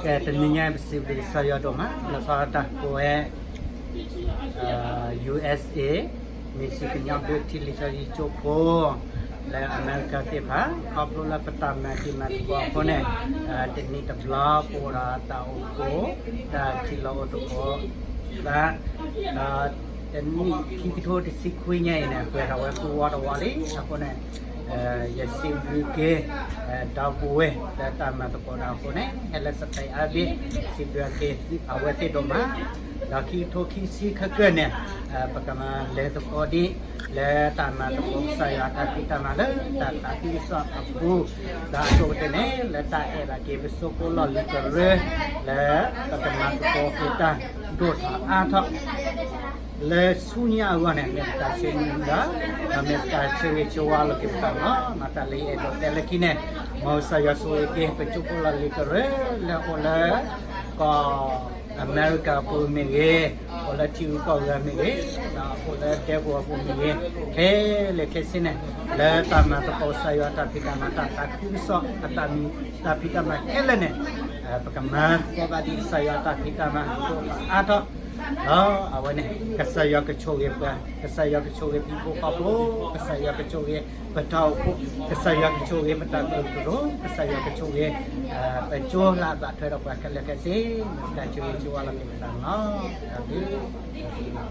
ကဲ တနံၤညါပစံးဘျုးကစၢ်ယွၤဒိၣ်မး လီၤဆီဒၣ်တၢ်ကိးဝဲ ယူဢၢ်စ်အ့ မ့ၢ်စံၣ်ကညီဘျၢထံလံာ်စီဆှံကၠိဖိ လၢအမဲရကၤသ့ၣ်တဖၣ် ခီဖျိလၢပတၢ်မၤတံၤမၤသကိးအဃိန့ၣ် တနံၤတဘျီ ပအိၣ်ဒီးတၢ်အိၣ်ဖှိၣ် တၢ်ထံၣ်လိာ်အိၣ်သကိးသး ဒီးတနံၣ်ခံကထိတဆံခွံညါအံၤန့ၣ် ပှဲၤထီၣ်ဝဲဃုဝီတဝီလံအဃိန့ၣ် ယစံးဘျုးက့ၤ ဒီပုၢ်ဝဲၢ်လၢတၢ်မၤသကိးတၢ်အဃိန့ၣ် ဟဲလၢစတဲးအါဘ့ၣ် စံးဘျုးက့ၤအဝဲသ့ၣ်ဒိၣ်မး ဒီးခံကထိခံဆံခဲကၢၢ်န့ၣ် ပကမၤလဲၤသကိးဒံး လၢတၢ်မၤသကိးကစၢ်ယွၤတၢ်ဖံးတၢ်မၤလၢတၢ်သးခုကစီၣ်အပူၤ ဒီးအဆိကတၢၢ်န့ၣ် လၢတၢ်အဲၣ်ဘၣ်က့ၤပစိကိလီၢ်လံၤကရၢ လၢပကမၤသကိးက့ၤတၢ်ဒိၣ်ထီၣ်အါထီၣ် လၢဆူညါအဂီၢ်န့ၣ် မ့ၢ်ပတၢ်ဆၢဂ့ၤဒီး ဒီးမ့ၢ်ပတၢ်ဆၢဂ့ၤဆၢဝါလိာ်က့ၤပသးန့ၣ်လီၤ. မၤတၢ်လၢယအဲၣ်ဒိးတဲလၢခံန့ၣ် မ်ကစၢ်ယွၤဆိၣ်ဂ့ၤက့ၤ ပစိကိလီၢ်လံၤကရၢ လၢအိၣ်လၢ ကီၢ်အမဲရကၤအပူၤမ့ၢ်ဂ့ၤ, အိၣ်လၢထံဂုၤကီၢ်ဂၤမ့ၢ်ဂ့ၤ, ဒီးအိၣ်လၢဒဲကဝီၤအပူၤမ့ၢ်ဂ့ၤ, ခဲလၢာ်ခဲဆ့န့ၣ် လၢတၢ်မၤသကိးကစၢ်ယွၤတၢ်ဖံးတၢ်မၤ တၢ်သးခုကစီၣ်အတၢ်မံၤ တၢ်ဖံးတၢ်မၤခဲလၢာ်န့ၣ် ပကမၤသကိးဘၣ်ဒ်ကစၢ်ယွၤတၢ်ဖံးတၢ်မၤဒိၣ်ထီၣ်အါထီၣ် ဒီးအဝဲန့ၣ် ကစၢ်ယွၤကဆိၣ်ဂ့ၤပှၤ, ကစၢ်ယွၤကဆိၣ်ဂ့ၤဟံၣ်ဖိဃီဖိ, ကစၢ်ယွၤကဆိၣ်ဂ့ၤပတၢ်အိၣ်ဖှိၣ်, ကစၢ်ယွၤကဆိၣ်ဂ့ၤပတၢ်ကရၢကရိ, ကစၢ်ယွၤကဆိၣ်ဂ့ၤ ပစိလၢအဘၣ်ထွဲဒီးပှၤခဲလၢာ်ခဲဆ့, မ့ၢ်ပတၢ်ဆၢဂ့ၤဆၢဝါလိာ်က့ၤပသးန့ၣ်လီၤ. တၢ်ဘျုး